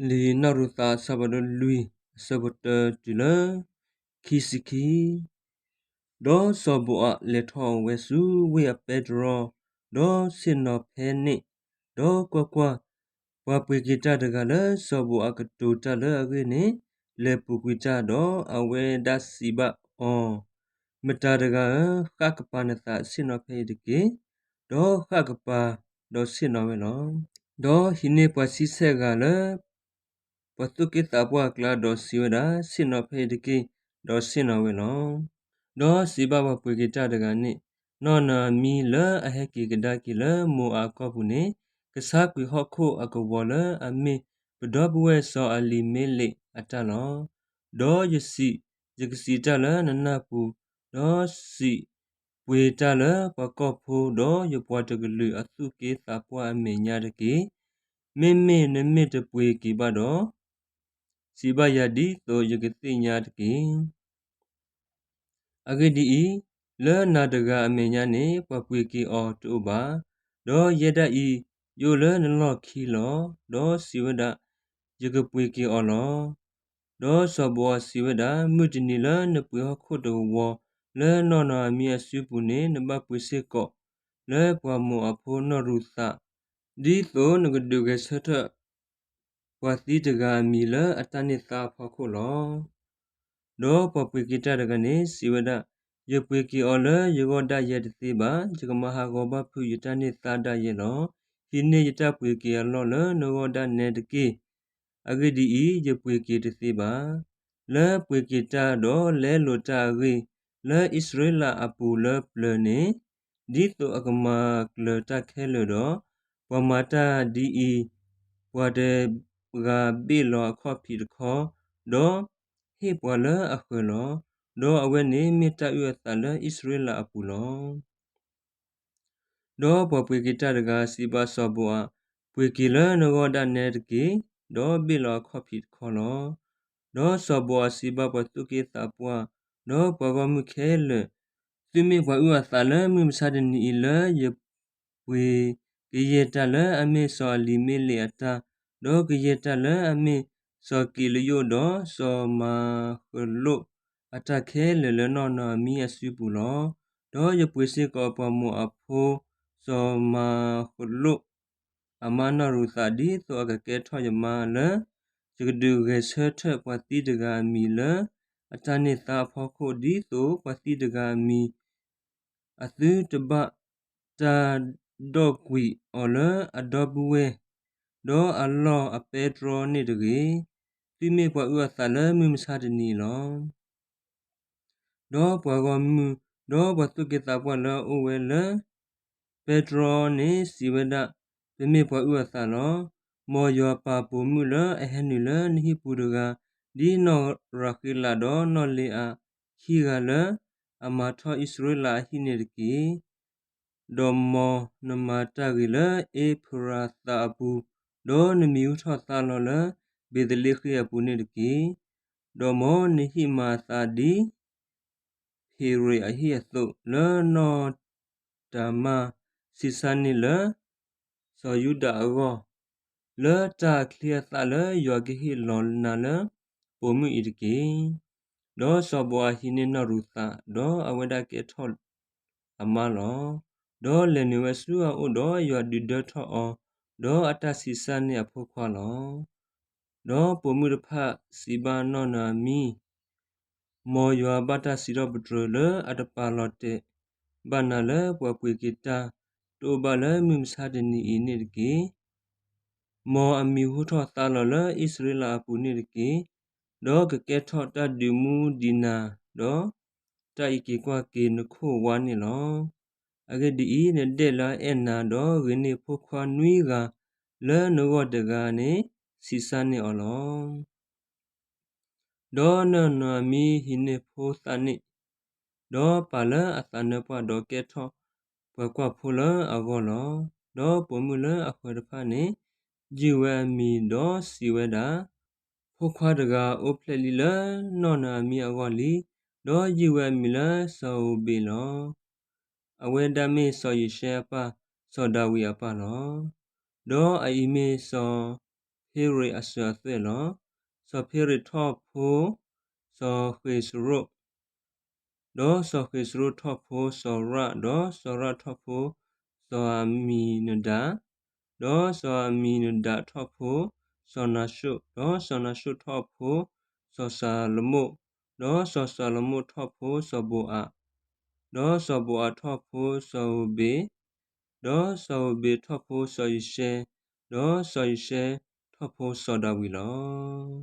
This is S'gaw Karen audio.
လံာ်နီၢ်ရူၤသးအဆၢဖးဒိၣ်လွံၢ် အဆၢဖိတၢတုၤလၢ ခံဆံခံ. ဒီးစီၤဘိၤအးလဲၤထီၣ်ဝဲဆူဝ့ၢ်အပဲတြီ, ဒီးဆ့ၣ်နီၤဖဲန့ၣ်, ဒီးကွၢ်ကွၢ်, ပှၤပှ့ၤက့ၤတၢ်တဂၤလၢစီၤဘိၤအးကတိၤတၢ်လၢအဂ့ၢ်န့ၣ် လဲၤပူၤကွံာ်တၢ်, ဒီးအဝဲဒၣ်စံးဘၣ်အီၤ, မတၤတဂၤဧၢ, ဃၣ်ကပၤနသးဆ့ၣ်နီၤဖဲအံၤတက့ၢ်. ဒီးဃၣ်ကပၤဒီးဆ့ၣ်နီၤဝဲလီၤ. ဒီးဟံးန့ၢ်ပှၤဆံဆဲၣ်ဂၤလၢ ပှၤသူၣ်က့သးပှၢ်အကျါဒီးစံးဝဲဒၣ်, ဆ့ၣ်နီၤဖဲအံၤတက့ၢ်, ဒီးဆ့ၣ်နီၤဝဲလီၤ. ဒီးစံးဘၣ်ပှၤပှ့ၤက့ၤတၢ်တဂၤန့ၣ်, နီၢ်နီၢ်အမံၤလၢအဟဲက့ၤကဒါက့ၤလၢမိၤအၤကီၢ်ပူၤန့ၣ် ကဆါကွံာ်ဟီၣ်ခိၣ်အကဝီၤလၢအမ့ၢ်ပဒီပုၢ်ဝဲၢ်စီၤအလံၤမ့လ့းအတၢ်လီၤ. ဒီးယစံး, ယကစံးတၢ်လၢနနၢ်ပူၤ, ဒီးစံးပှ့ၤတၢ်လၢပှၤကီၢ်ဖိ ဒီးယပှၤတကလုာ်အသူၣ်က့သးပှၢ်အမဲာ်ညါတက့ၢ်. မ့မ့ၢ်နမ့ၢ်တပှ့ၤက့ၤဘၣ်ဒီး, စံးဘၣ်ယၤဒ်သိးယကသ့ၣ်ညါတက့ၢ်. အဂ့ၢ်ဒ်အံၤ, လၢနၤတဂၤအမဲာ်ညါန့ၣ် ပှၤပှ့ၤက့ၤအီၤတအိၣ်ဘၣ်. ဒီးယဲဒၣ်အံၤ, ယအိၣ်လၢနလီၢ်ခံလီၤ. ဒီးစံးဝဲဒၣ်, ယကပှ့ၤက့ၤအီၤလီၤ. ဒီးစီၤဘိၤအးစံးဝဲဒၣ်, မုၢ်တနံၤလၢနပှ့ၤဟီၣ်ခိၣ်တကဝီၤလၢနီၢ်နီၢ်အမံၤအစုပူၤန့ၣ် နဘၣ်ပှ့ၤစ့ၢ်ကီးလၢပှၤမိၤအၤဖိနီၢ်ရူၤသး, ဒ်သိးနကဒုးဂဲၤဆၢထၢၣ် ပှၤသံတဂၤအမံၤလၢအတၢ်န့ၢ်သါအဖီခိၣ်လီၤ. ဒီးပှၤပှ့ၤက့ၤတၢ်တဂၤန့ၣ် စံးဝဲဒၣ်, ယပှ့ၤက့ၤအီၤလၢယဂီၢ်ဒၣ်ယဲတသ့ဘၣ်. ယကမၤဟးဂီၤဘၣ်ဖုးယတၢ်န့ၢ်သါဒၣ်ယဲလီၤ. ဟံးန့ၢ်ယတၢ်ပှ့ၤက့ၤအလီၢ်လၢနဂီၢ်ဒၣ်နဲတက့ၢ်. အဂ့ၢ်ဒ်အံၤ, ယပှ့ၤက့ၤတသ့ဘၣ်. လၢပှ့ၤက့ၤတၢ်ဒီးလဲလိာ်တၢ်အဂ့ၢ်, လၢအံၣ်စရ့လးအပူၤလၢပျၢၤန့ၣ်, ဒ်သိးအကမၤကျၢၤတၢ်ခဲလၢာ်ဒီး, ပှၤမၤတၢ်ဒ်အံၤ, ပှၤတဂၤဘ့ၣ်လီၤအခီၣ်ဖံးတခီ, ဒီးဟ့ၣ်ပှၤလၢအဃၢၤလီၤ. ဒီးအဝဲန့ၣ်မ့ၢ်တၢ်အုၣ်အသးလၢအံၣ်စရ့လးအပူၤလီၤ. ဒီးပှၤပှ့ၤက့ၤတၢ်တဂၤစံးဘၣ်စီၤဘိၤအး, ပှ့ၤက့ၤလၢနဂီၢ်ဒၣ်နဲတက့ၢ်, ဒီးဘ့ၣ်လီၤအခီၣ်ဖံးတခီလီၤ. ဒီးစီၤဘိၤအးစံးဘၣ်ပှၤသူၣ်က့သးပှၢ်, ဒီးပှၤဂီၢ်မုၢ်ခဲလၢာ်, သုမ့ၢ်ပှၤအုၣ်အသးလၢမုၢ်မဆါတနံၤအံၤလၢယပှ့ၤကယဲၢ်တၢ်လၢအမ့ၢ်စီၤအလံၤမ့လ့းအတၢ်, ဒီးကယဲၢ်တၢ်လၢအမ့ၢ်စီၤကံးလယိၣ်ဒီးစီၤမၤဃလိၣ်အတၢ်ခဲလၢာ်လၢနီၢ်နီၢ်အမံၤအစုပူၤလီၤ. ဒီးယပှ့ၤစ့ၢ်ကီးပှၤမိၤအၤဖိ စီၤမၤဃလိၣ် အမါနီၢ်ရူၤသး ဒ်သိးအကကဲထီၣ်ယမါလၢ ယကဒုးဂဲၤဆၢထၢၣ်ပှၤသံတဂၤအမံၤလၢအတၢ်န့ၢ်သါအဖီခိၣ် ဒ်သိးပှၤသံတဂၤအမံၤ အသုတဘၣ်တၢ်ဒီၣ်ကွံာ်အီၤလၢအဒီပုၢ်ဝဲၢ် ဒီးအလီၢ်အပဲတြီန့ၣ်တဂ့ၤ. သုမ့ၢ်ပှၤအုၣ်အသးလၢမုၢ်မဆါတနံၤအံၤလီၤ. ဒီးပှၤဂီၢ်မုၢ်, ဒီးပှၤသူၣ်က့သးပှၢ်လၢအအိၣ်ဝဲလၢ ပဲတြီန့ၣ်စံးဝဲဒၣ်, ပမ့ၢ်ပှၤအုၣ်အသးလီၤ. မ်ယွၤပာ်ပိာ်မုၣ်လၢအဟဲနုာ်လၢနဟံၣ်ပူၤတဂၤ, ဒ်နီၢ်ရၤဃ့လးဒီးနီၢ်လ့အၤခံဂၤလၢ အမၤထီၣ်အံၣ်စရ့လးအဟံၣ်န့ၣ်တက့ၢ်. ဒီးမ်နမၤတၢ်ဂ့ၤလၢအ့ဖရၤသးအပူၤ, ဒီးနမံၤဟူထီၣ်သါလီၤလၢ ဘ့းသလ့ဃ့အပူၤန့ၣ်တက့ၢ်. ဒီးမ်နဟံၣ်မၤအသးဒ် ဖ့ၤရ့းအဟံၣ်အသိး, လၢနီၢ်တၤမၢ်ဆံးဆါန့ၢ်လၢ စီၤယူဒၤအဂီၢ်, လၢတၢ်အချံအသၣ်လၢယွၤကဟ့ၣ်လီၤနၤလၢပိာ်မုၣ်အံၤတက့ၢ်. ဒီးစီၤဘိၤအၤဟံးန့ၢ်နီၢ်ရူၤသး, ဒီးအဝဲဒၣ်ကဲထီၣ်အမါလီၤ. ဒီးလဲၤနုာ်ဝဲဆူအအိၣ်, ဒီးယွၤဒုးဒၢထီၣ်အီၤ, ဒီးအတၢ်ဆံးစၢ်န့ၢ်အဖိခွါလီၤ. ဒီးပိာ်မုၣ်တဖၣ်စံးဘၣ်နီၢ်နီၢ်အမံၤ, မ်ယွၤဘၣ်တၢ်စံးထီၣ်ပတြၢၤလၢအတပာ်လီၤတဲာ်ဘၣ်နၤလၢပှၤပှ့ၤက့ၤတၢ် တအိၣ်ဘၣ်လၢမုၢ်မဆါတနံၤအံၤန့ၣ်တက့ၢ်. မ်အမံၤဟူထီၣ်သါလီၤလၢအံၣ်စရ့လးအပူၤန့ၣ်တက့ၢ်. ဒီးကကဲထီၣ်တၢ်ဒုးမူဒံးနၤ, ဒီးတၢ်အံးက့ၤကွၢ်က့ၤနခိၣ်ဝါန့ၣ်လီၤ. အဂ့ၢ်ဒ်အံၤ, နဒဲၣ်လၢအအဲၣ်နၤ, ဒီးဂ့ၤန့ၢ်ဖိခွါနွံဂၤလၢနဂီၢ်တဂၤန့ၣ် ဆံးစၢ်န့ၢ်အီၤလီၤ. ဒီးနီၢ်နီၢ်အမံၤဟံးန့ၢ်ဖိသၣ်န့ၣ်, ဒီးပာ်လၢအသးနၢပှၢ်, ဒီးကဲထီၣ်ပှၤကွၢ်ဖိလၢအဂီၢ်လီၤ. ဒီးပိာ်မုၣ်လၢအဃၢၤတဖၣ်န့ၣ် ယုၢ်ဝဲအမံၤ, ဒီးစံးဝဲဒၣ်, ဖိခွါတဂၤအိၣ်ဖျဲၣ်လံလၢနီၢ်နီၢ်အမံၤအဂီၢ်လံ. ဒီးယုၢ်ဝဲအမံၤလၢစီၤဧူဘ့းလီၤ. အဝဲဒၣ်မ့ၢ်စီၤယၡဲအပၢ်, စီၤဒၤဝံးအပၢ်လီၤ. ဒီးအအံၤမ့ၢ်စီၤ စီၤဖ့ရ့းအစၢၤအသွဲၣ်လီၤ. စီၤဖ့ရ့းထီၣ်ဖိ စီၤဃ့းစရိၣ်, ဒီးစီၤဃ့းစရိၣ်ထီၣ်ဖိစီၤရၣ်, ဒီးစီၤရၣ်ထီၣ်ဖိစီၤအမံၤနဒး, ဒီးစီၤအမံၤနဒးထီၣ်ဖိစီၤနၤၡိၣ်, ဒီးစီၤနၤၡိၣ်ထီၣ်ဖိစီၤၡၤလမိၣ်, ဒီးစီၤၡၤလမိၣ်ထီၣ်ဖိစီၤဘိၤအး, ဒီးစီၤဘိၤအးထီၣ်ဖိစီၤဧိၤဘ့း, ဒီးစီၤဧိၤဘ့းထီၣ်ဖိစီၤယၡဲ, ဒီးစီၤယၡဲထီၣ်ဖိစီၤဒၤဝံးလီၤ.